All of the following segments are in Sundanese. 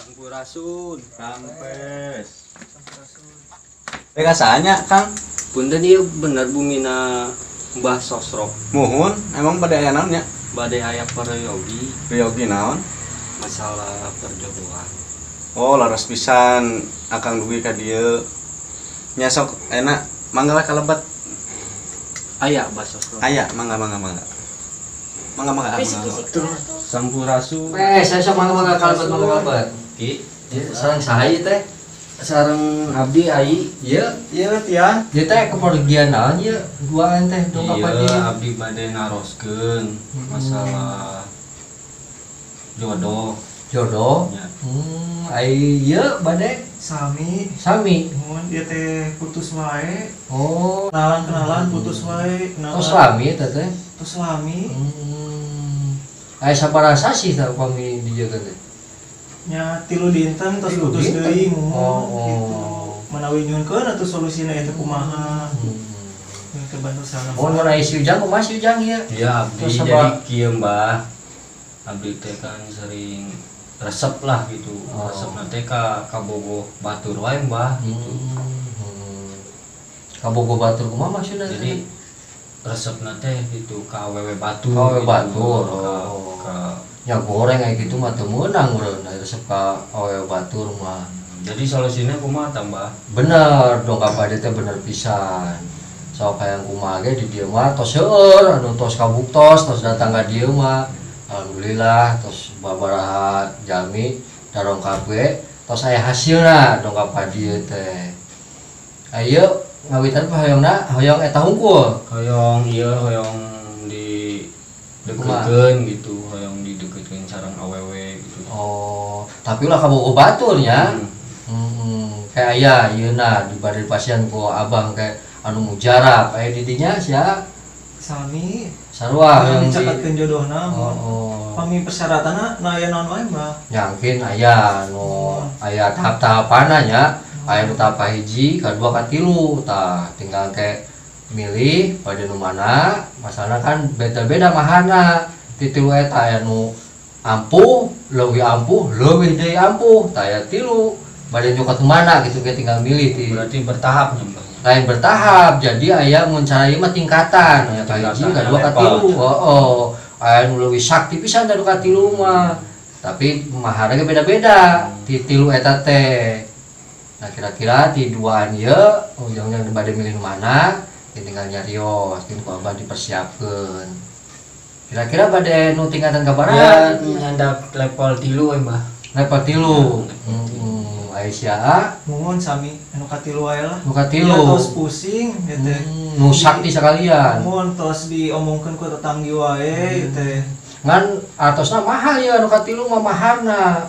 Sampurasun. Rampes. Saha nya, Kang? Punten, ieu bener bumina Mbah Sosro? Muhun, emang pada aya naon nya? Bade aya peryogi. Peryogi naon? Masalah perjodohan. Oh, laras pisan Akang dugi ka dieu. Nya sok enak, mangga we kalebet. Aya Mbah Sosro? Aya, mangga, mangga, mangga. Mangga, mangga, mangga. Sampurasun. Eh, saya sok, mangga, mangga kalebet, mangga kalebet. Ki, Ieu sareng saha ieu teh? Sareng abdi ai. Ieu, Iya, Tian. ieu teh kepergian naon ieu duaan teh dongkap ka dieu? Iya, abdi bade naroskeun masalah jodoh. Jodoh. Nya. Ai ieu bade? Sami. Sami. Mun dia teh putus wae. Oh, Kenalan-kenalan putus wae. Tos lami eta teh. Tos lami. Aya sabaraha sasih tah upami dijaga teh? Nya 3 dinten tos Tilu putus dinten? deui, mun Oh. gitu. Manawi nyuhunkeun atuh solusina eta kumaha. Nyuhunkeun bantu salam. Mun mun aya si Ujang, kumaha si Ujang ieu? Iya, abdi Terus jadi kieu, Mbah. Abdi teh kan sering resep lah gitu. Oh. Resep teh ka kabogoh batur wae, Mbah, gitu. Kabogoh batur kumaha maksudna teh? Jadi resep teh gitu ka awewe batur. Ka awewe gitu. Batur, Ka, oh. ka Nya goreng kayak gitu mah teu meunang meureun aya resep ka awewe batur mah. Jadi solusinya kumaha tah, Mbah? Bener, dongkap ka dieu teh bener pisan. Sok hayang kumaha ge di dieu mah tos seueur anu tos kabuktos, tos datang ka dieu mah. Alhamdulillah tos babaraha jalmi darongkap ge tos aya hasilna dongkap ka dieu teh. Ayo ngawitan pa hoyongna hoyong eta hungkul. Hoyong ieu, hoyong di deketkeun gitu, hoyong dideketkeun sareng awewe gitu. Oh, tapi ulah kabogoh batur nya. Kayak aya ieuna di bade pasien ku abang kayak anu mujarab aya di dinya sia. Sami. Sarua Hoyong hoyong di dicakatkeun jodohna. Oh, Mun. oh. Pami persyaratanna na aya naon wae, Mbah? Yakin aya nu aya tahap-tahapanna nya, aya nu tahap kahiji, kadua, katilu, tah tinggal kayak milih pada nu mana. Masalahna kan beda-beda mahana ti tilu eta, aya nu ampuh, leuwih ampuh, leuwih deui ampuh, tah aya tilu, bade nyokot nu mana gitu ge tinggal milih ti. Berarti bertahap nya, Mbah? Lain bertahap, jadi aya mun cara ieu mah tingkatan, aya kahiji, Tingkatan, kadua, level. Katilu. Oh, aya nu leuwih sakti pisan da nu katilu mah, tapi maharna ge beda-beda ti tilu eta teh. Nah, kira-kira ti duaan ieu ujang yang bade milih nu mana tinggal nyarios ku abah dipersiapkeun. Kira-kira bade nu tingkatan Ya, kabaraha? nyandak level 3 we, Mbah. Level 3. Aya sia? Muhun, sami anu katilu wae lah. Nu katilu. Iya, tos pusing ya teh. Nu sakti sekalian. Mun tos diomongkeun ku tetanggi wae teh. Ngan atosna mahal ya, nu katilu mah maharna.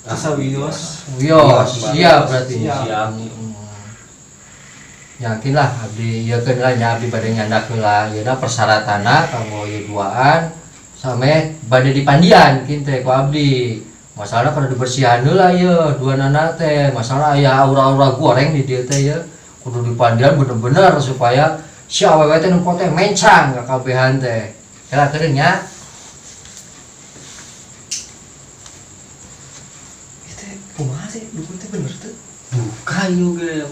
Asa wios. Wios, Mbah. siap berarti. Siap. Siap. Yakin lah abdi ieu keun lah nya, abdi bade nyandak heula ieuna persyaratanna kanggo ieu duaan sameh bade dipandian kin teh ku abdi. Masalahna kudu dibersihan heula ieu duanana teh, masalah aya aura-aura goreng di dieu teh, ieu kudu dipandian bener-bener supaya si awewe teh nempo teh mencang kakabehan teh. Kela keureun nya. Ieu teh kumaha sih, dukun teh bener teu? Duka ieu ge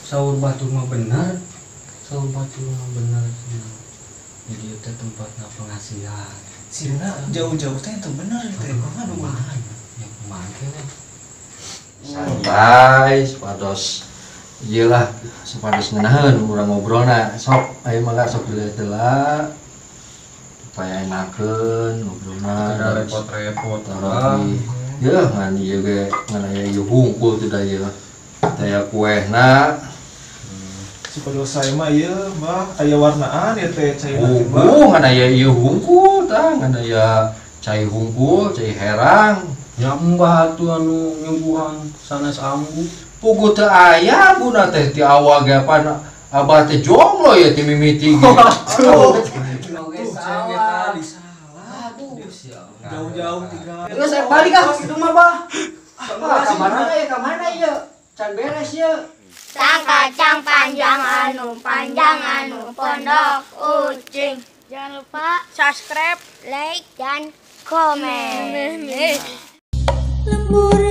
saur batur mah bener. Saur batur mah bener. Jadi itu tempatna pengasihan. Sieuna jauh-jauh teh teu bener teh, kumaha dukun? Kumaha ya, kumaha we? Santai supados ieu lah, supados ngeunaheun urang ngobrolna. Sok ayo, mangga sok dilihat heula supaya enakeun ngobrolna. Tidak repot-repot. Taruh ya ngan ieu ge ngan aya ieu hungkul teh da ieu teh kuehna. Supados saya mah ieu, Mbah, aya warnaan ya teh cairna teh, Mbah. Oh, ngan aya ieu hungkul tah, ngan aya cai hungkul, cai herang. Ya mbah atuh anu nyuguhan sanes ambu. Puguh teu aya buna teh ti awal ge, apan abah teh jomblo ya ti mimiti ge. Tuh, cai tadi salah. Aduh, siap. Jauh-jauh tiga. Geus saya balik ah kitu mah, Bah. Bah, ka mana ya, ka mana ieu? Can beres ieu. Kacang panjang anu pondok ucing. Jangan lupa subscribe, Like dan komen. Lembur.